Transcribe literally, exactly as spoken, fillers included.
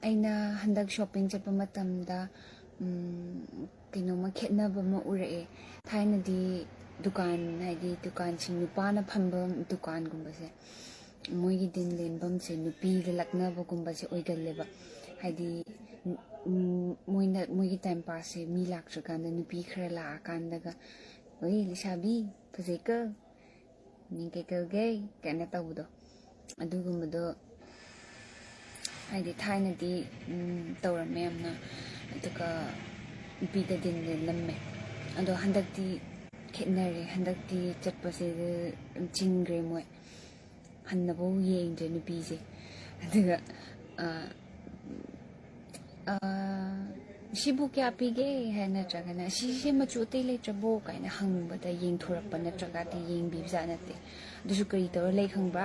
ꯑꯩꯅ ꯍꯟꯗꯛ ꯁꯣꯞꯄꯤꯡ ꯆꯠꯄ ꯃꯇꯝꯗ ꯎꯝ, ꯀꯩꯅꯣꯝꯃ ꯈꯦꯠꯅꯕ ꯑꯃ ꯎꯔꯛꯑꯦ꯫ ꯊꯥꯏꯅꯗꯤ ꯗꯨꯀꯥꯟ, ꯍꯥꯏꯗꯤ ꯗꯨꯀꯥꯟꯁꯤꯡ, ꯅꯨꯄꯥꯅ ꯐꯝꯕ ꯗꯨꯀꯥꯟꯒꯨꯝꯕꯁꯦ, ꯃꯣꯏꯒꯤ ꯗꯤꯟ ꯂꯦꯟꯐꯝꯁꯦ ꯅꯨꯄꯤꯗ ꯂꯛꯅꯕꯒꯨꯝꯕꯁꯦ ꯑꯣꯏꯒꯜꯂꯦꯕ꯫ ꯍꯥꯏꯗꯤ ꯎꯝ, ꯃꯣꯏꯅ, ꯃꯣꯏꯒꯤ ꯇꯥꯏꯝ ꯄꯥꯁꯁꯦ ꯃꯤ ꯂꯥꯛꯇ꯭ꯔꯀꯥꯟꯗ ꯅꯨꯄꯤ ꯈꯔ ꯂꯥꯛꯑꯀꯥꯟꯗꯒ, "ꯑꯣꯏ ꯂꯩꯁꯥꯕꯤ, ꯐꯖꯩꯀꯣ, ꯃꯤꯡ ꯀꯩ ꯀꯧꯒꯦ?" ꯀꯥꯏꯅ ꯇꯧꯕꯗꯣ, ꯑꯗꯨꯒꯨꯝꯕꯗꯣ ꯍꯥꯏꯗꯤ ꯊꯥꯏꯅꯗꯤ ꯎꯝ, ꯇꯧꯔꯝꯃꯦ ꯌꯥꯝꯅ꯫ ꯑꯗꯨꯒ ꯅꯨꯄꯤꯗ ꯗꯤꯟ ꯂꯦꯜꯂꯝꯃꯦ꯫ ꯑꯗꯣ ꯍꯟꯗꯛꯇꯤ ꯈꯦꯠꯅꯔꯦ꯫ ꯍꯟꯗꯛꯇꯤ ꯆꯠꯄꯁꯦ ꯑꯗꯨꯝ ꯆꯤꯟꯈ꯭ꯔꯦ ꯃꯣꯏ꯫ ꯍꯟꯅꯐꯥꯎ ꯌꯦꯡꯗ꯭ꯔꯦ ꯅꯨꯄꯤꯁꯦ꯫ ꯑꯗꯨꯒ ꯑ, ꯑ, "ꯁꯤꯕꯨ ꯀꯌꯥ ꯄꯤꯒꯦ?" ꯍꯥꯏ, ꯅꯠꯇ꯭ꯔꯒꯅ "ꯁꯤꯁꯦ ꯃꯆꯨ ꯑꯇꯩ ꯂꯩꯇ꯭ꯔꯕꯣ?" ꯀꯥꯏꯅ ꯍꯪꯕꯗ ꯌꯦꯡꯊꯣꯔꯛꯄ ꯅꯠꯇ꯭ꯔꯒꯗꯤ ꯌꯦꯡꯕꯤꯕꯖꯥꯠ ꯅꯠꯇꯦ꯫ ꯑꯗꯨꯁꯨ ꯀꯔꯤ ꯇꯧꯔ ꯂꯩ ꯈꯪꯕ꯭ꯔꯥ?